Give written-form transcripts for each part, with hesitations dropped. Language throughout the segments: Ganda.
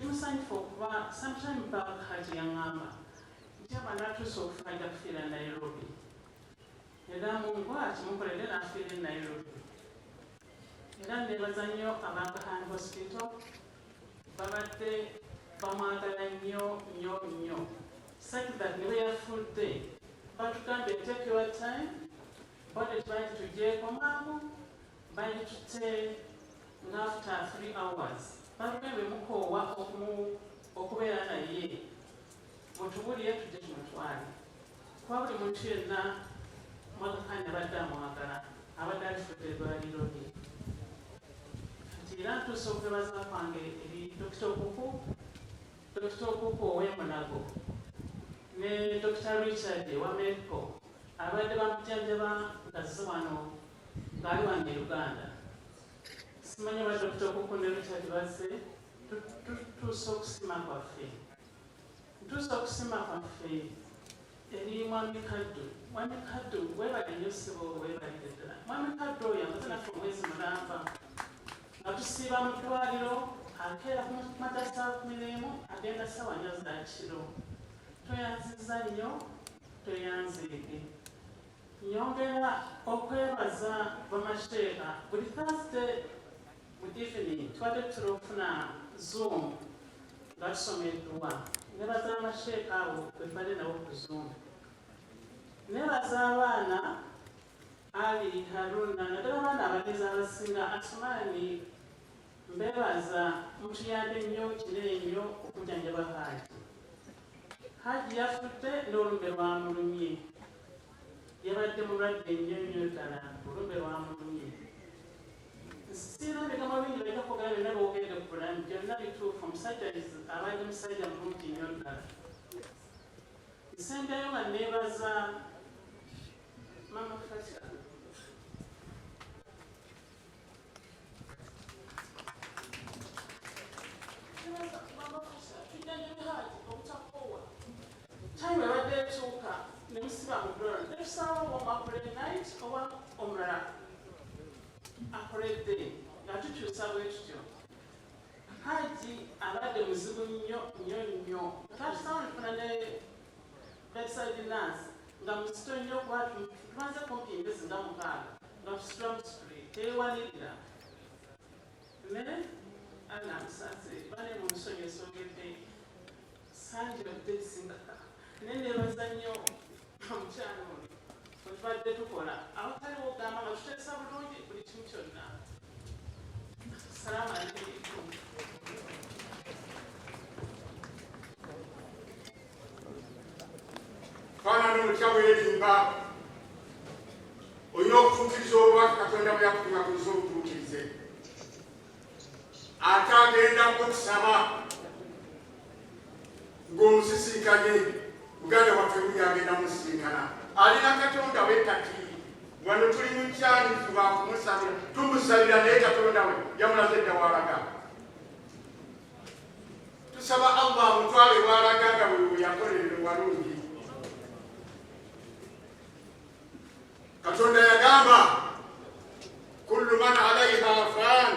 Ndi musanyufu okuba sometime back Hajji yaŋŋamba nti aba natuusa okufa ajja kufiira Nairobi. Era Mungu akimukoledde n'afiira e Nairobi. Era neebaza nnyo aba Aga Khan Hospital babadde bamwagala nnyo nnyo nnyo such that ne bwe yafudde batugambye, "Take your time." Body tebagitugyeko mangu, bagitutte nga after 3 hours. Batugambye, "Mukoowa okubeera naye, mutubulire tujje tumutwale," kuba buli muntu yenna mu Aga Khan abadde amwagala, abadde alifudde eddwaliro lye. Kati era ntuusa okwebaza kwange eri Dr. Okuku, Dr. Okuku ow'Emulago ne Dr. Richard owa Medco abadde bamujjanjaba nga zze wano ng'ali wano e Uganda. Simanyi oba Dr. Okuku ne Richard bazze. Tutuusa okusima kwaffe, ntuusa okusima kwaffe eri Mwami Kaddu. Mwami Kaddu, weebale nnyo ssebo, weebalire ddala. Mwami Kaddu oyo amaze naffe omwezi mulamba nga tusiiba mu ddwaliro. Akeera ku makya saa 11, agenda ssaawa 4 za kiro. Toyanziza nnyo, toyanzeege. Nyongera okwebaza bamasheeka. Buli Thursday mu evening tubadde tutera okufuna Zoom nga tusoma edduwa. Nebaza amasheeka abo bwe nabo ku Zoom. Nebaza abaana Ali, Haruna, naddala abaana abalenzi abasinga, Asumaani, mbebaza mutuyambe nnyo kinene nnyo okujjanjaba Haji. Haji yafudde n'olumbe lwamulumye. Yabadde mulwadde nnyo nnyo ddala, olumbe lwamulumye. Sirina bigambo bingi bajja kwogera, byonna boogedde ku bulamu byonna bituufu. Omusajja abadde musajja mulungi nnyo ddala. Nsembyayo nga neebaza Mama Fasha. Neebaza Mama Fasha, tujjanjabye Haji obutakoowa. Time ebadde etuuka ne musiba mu ddwaliro, ne tusalawo omu akole night oba omulala akole day, nga tukyusa bwe tutyo. Haji abadde muzibu nnyo nnyo nnyo. Twatusawo nefuna ne bedside nurse nga muzito nnyo, kuba tumaze kumpi emyezi nga 6 nga tusitula musitule, teewanirira. Ne Allah musaase bane mu nsonyi esongedde sanjodde ekisinga. Naye neebaza nnyo omukyalo ono bwe tubadde tukola awataliwo ogamba nga tuteesa bulungi buli kimu kyonna. Salaamu aleikum. Faanana otya weerimba, olina okutuukiriza obubaka Katonda bwe yakutuma ku nsi, obutuukirize. Ate agenda kukusaba ng'omusisinkanye. Muganda waffe buli agenda musisinkana alina Katonda we. Kati wano tuli mukyanizi wakumusabira, tumusabira, naye Katonda we yamulaze edda walaga. Tusaba Allah amutwale walaga nga bwe yakolerera walungi. Katonda yagamba, "Kullu man alaiha fan,"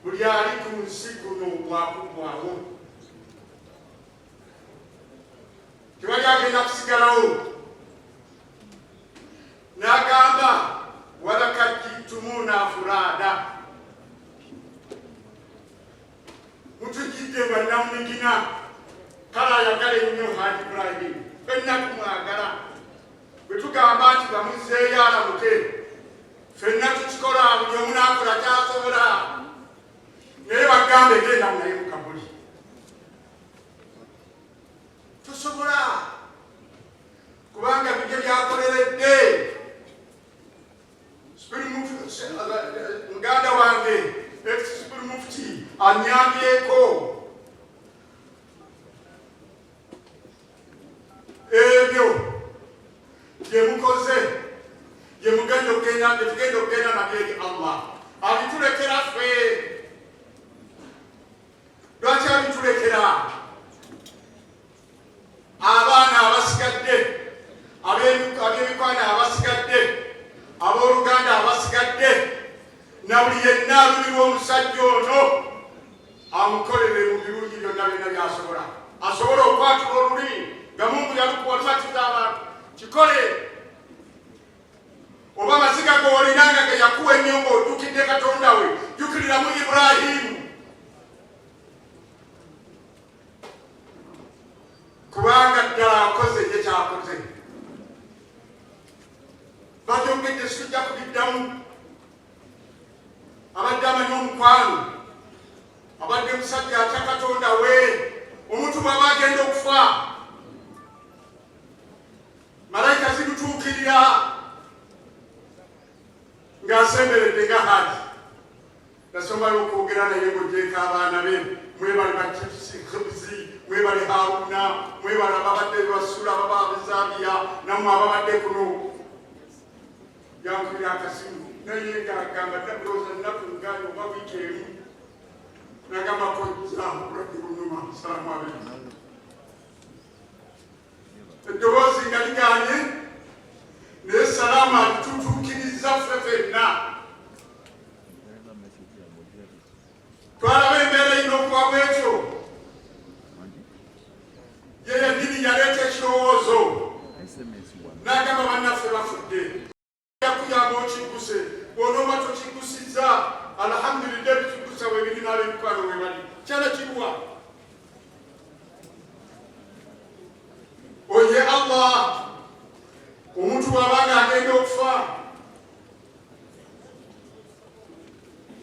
buli ali ku nsi kuno bwakugwawo, tewali agenda kusigalawo. N'agamba, "Walakad jitumuna furada," mutujjidde nga namunigina. Kale ayagala ennyo Haji Ibrahim, fenna tumwagala. Bwe tugamba nti bamuzzeeyo alamuke, ffenna tukikola, buli omu naakola kyasobola. Naye bagambe genda naye mu kabuli, tosobola, kubanga bibyo byakoleredde. Muganda wange ex mufti anyambyeko ebyo byemukoze, byemugenda okugenda, byetugenda okugenda nabyo eri Allah. Abitulekera ffe. Lwaki abitulekera? Abaana abasigadde, ab'emikwano abasigadde, abooluganda abasigadde, na buli yenna alumirwa omusajja ono, amukolere mu birungi. alina by'asobola. Asobola okwatula olulimi nga Mungu yalukuwa lumatiza abantu, kikole. Oba amaziga g'olina nga ge yakuwa ennyo ng'ojjukidde Katonda we, jjukiriramu Iburahimu, kubanga ddala akoze ye kyakoze. Babyogedde, sijja kubiddamu. Abadde amanyi omukwano, abadde musajja atya Katonda we. Omuntu bw'aba agenda okufa, malayika zimutuukirira ng'asemberedde nga Haji. Nasombayo okwogera naye ng'ogyeko abaana be, mwebale bakisizi, mwebale Haruna, mwebale ababadde basula ababa abezambiya, nammwe ababadde kuno. Yankubira akasimu naye ng'agamba ndowooza nnaku ngaayo oba wiiki emu, nagamba kojja obulwadde bunuma. Salaamu aleikum. Eddoboozi nga liganye, naye salaamu alitutuukiriza ffe fenna. Twalaba embeera erina okuba bwetyo. Ye yennyini yaleeta ekirowoozo n'agamba bannaffe bafudde, yakuyamba okigguse. Bw'onooba tokiggusizza, alhamdulillah, ebikiggusa webiri n'ab'emikwano webali. Kyala kiruwa oye Allah. Omuntu bw'aba nga agenda okufa,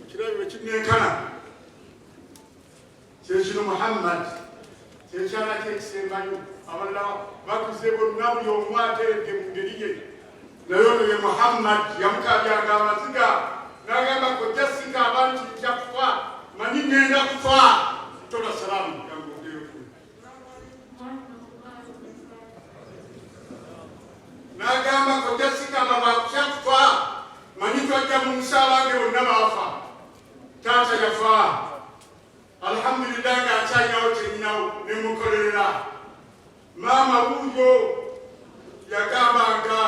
ekirabi bwe kinenkana kyekino. Muhammad kyekyana kyekisembayo, abalala bakuze bonna, buli omu ateredde mu ngeri ye, naye ono ye Muhammad. Yamukabyanga amaziga n'agamba, kojja sikaaba nti nja kufa, manyi ŋŋenda kufa. Tola salaamu yangudeyo. N'agamba, kojja sikamba bwakutya kufa, manyi twajja mu nsi abange bonna baafa, taata yafa, alhamdulillah nga akyalinawo kyenyinawo nemukolerera, maama wuuyo. Yagambanga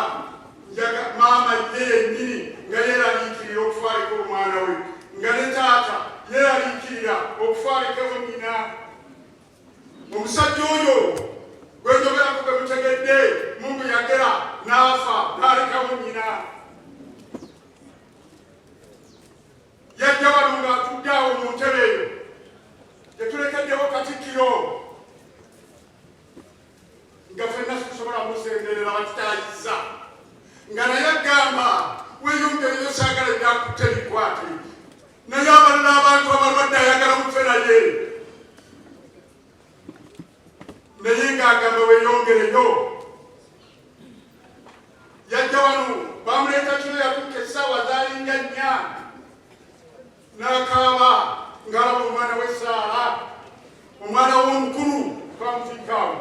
njaga maama ye yennyini nga yeeraliikirira okufa aleko omwana we, nga ne taata yeeraliikirira okufa alekewo nnyina. Omusajja oyo gwenjogerako gwe mutegedde, Mungu yagera n'afa n'alekawo nnyina. Yajja wano ng'atudde awo mu ntebe eyo tetulekeddewo katikkiro, nga ffenna tusobola musemberera, batutayiza, nga naye agamba weyongereyo, saagala ebyakutte bikwate. Naye abalala abantu abalwadde ayagala mufe naye, naye ng'agamba weyongereyo. Yajja wano, bamuleeta kiro, yatuuka essaawa zalinga 4, n'akaaba ng'alaba omwana w'essaala, omwana w'omukulu twamufiikaawo.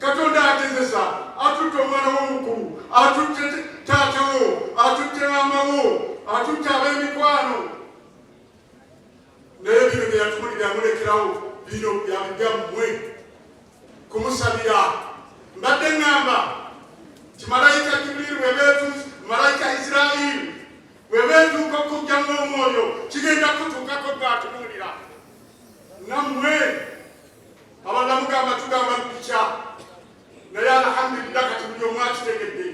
Katonda agezesa, atutte omwana w'omukulu, atutte taatawo, atutte maamawo, atutte ab'emikwano, naye bino bye yatumulira yamulekerawo, bino byabijja mmwe kumusabira. Mbadde ŋŋamba nti malayika Jibuliru bwebeetu, malayika Isirairi bwebeetuuka okujjamu omwoyo, kigenda kutuukako gwatunuulira nammwe abalala mugamba tugamba lukikya. Naye alhamdulillah, kati buli omu akitegedde.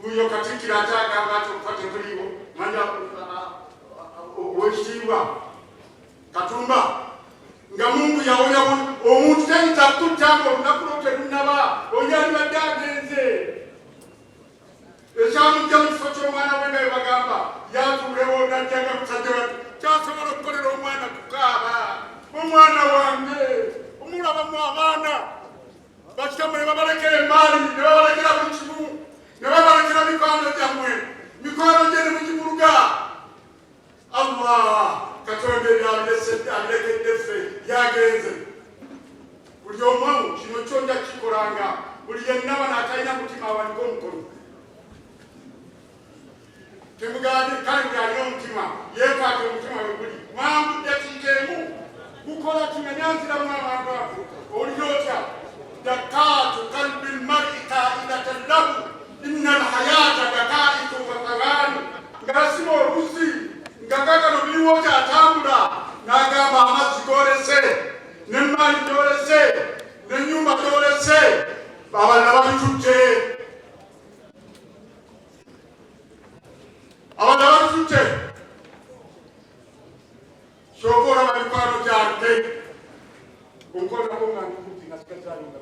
Oyo katikkiro ate agamba nti okufa tekuliiwo. Manya owekitiibwa Katumba, nga Mungu yawonya omuntu, tayinza kutta nga olunaku lwo terunnaba. Oyo alibadde agenze, ekyamujja mu kifo ky'omwana we nga bwe bagamba yatuulewo, najjanga musajja wattu kyasobola okukolera omwana kukaaba, omwana wange omulabamu. Abaana bakitammwe ne babalekera emaali, ne babalekera buli kimu, ne babalekera mikwano gyammwe, mikwano gye ne mugibuluga. Allah Katonda ebyo abirekedde ffe, yagenze. Buli omu kino kyo nja kikolanga. Buli yenna wano atalina mutima awanike omukono. Temugambye kale, buli alina omutima yeekwata omutima we guli mangu, ddakiika emu gukola kinanyanziramu abantu ago. Owulira otya? Dakatu kalbi lmari kaidatan lahu inna alhayata dakaiku wa ng'asima oluzzi nga kakano biriwo kyatambula, n'agamba amazzi golese. Ne N'emaali gyolese n'ennyumba gyolese, abalala babitutte, abalala babitutte. Kyova olaba mikwano gyange onkolako nga ndikuti nga sigazaayo nga.